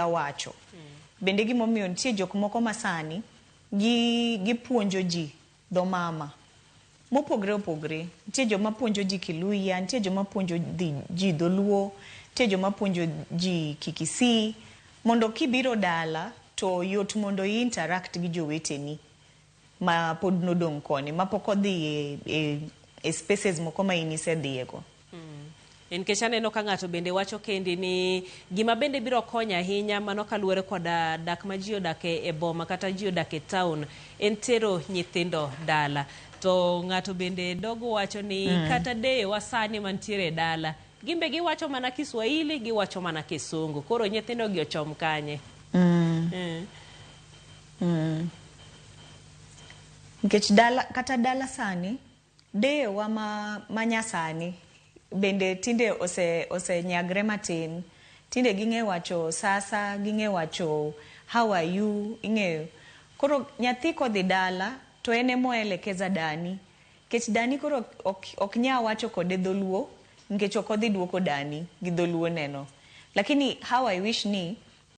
Wacho. Bende gimomiyo nitie jok moko ma sani gi gipuonjo ji dho mama mopogre opogre. Nitie joma puonjo ji Kiluya, nitie joma puonjo ji dholuo, nitie joma puonjo ji Kikisii, mondo kibiro dala to yot mondo i interact gi joweteni ma pod nodong' koni, ma pok odhi e spaces moko ma in isedhiye go. Nikech aneno ka ng'ato bende wacho kendi ni gima bende biro konyo ahinya mano kaluwore koda dak ma ji odak e boma kata ji odak e town en tero nyithindo dala. To ng'ato bende dogo wacho ni kata deyewa sani mantiere e dala gimbe giwacho mana Kiswahili, giwacho mana Kisungu. Koro nyithindo gi ochom kanye? Nikech dala kata dala sani deyewa ma nyasani bende tinde osenyagre matin. Tinde ging'e wacho sasa, ging'e wacho how are you, ing'eyo. Koro nyathi kodhi dala to en ema oelekeza dani. Nikech dani koro ok nya wacho kode dholuo nikech ok odhi duoko dani gi dholuo neno. Lakini how I wish ni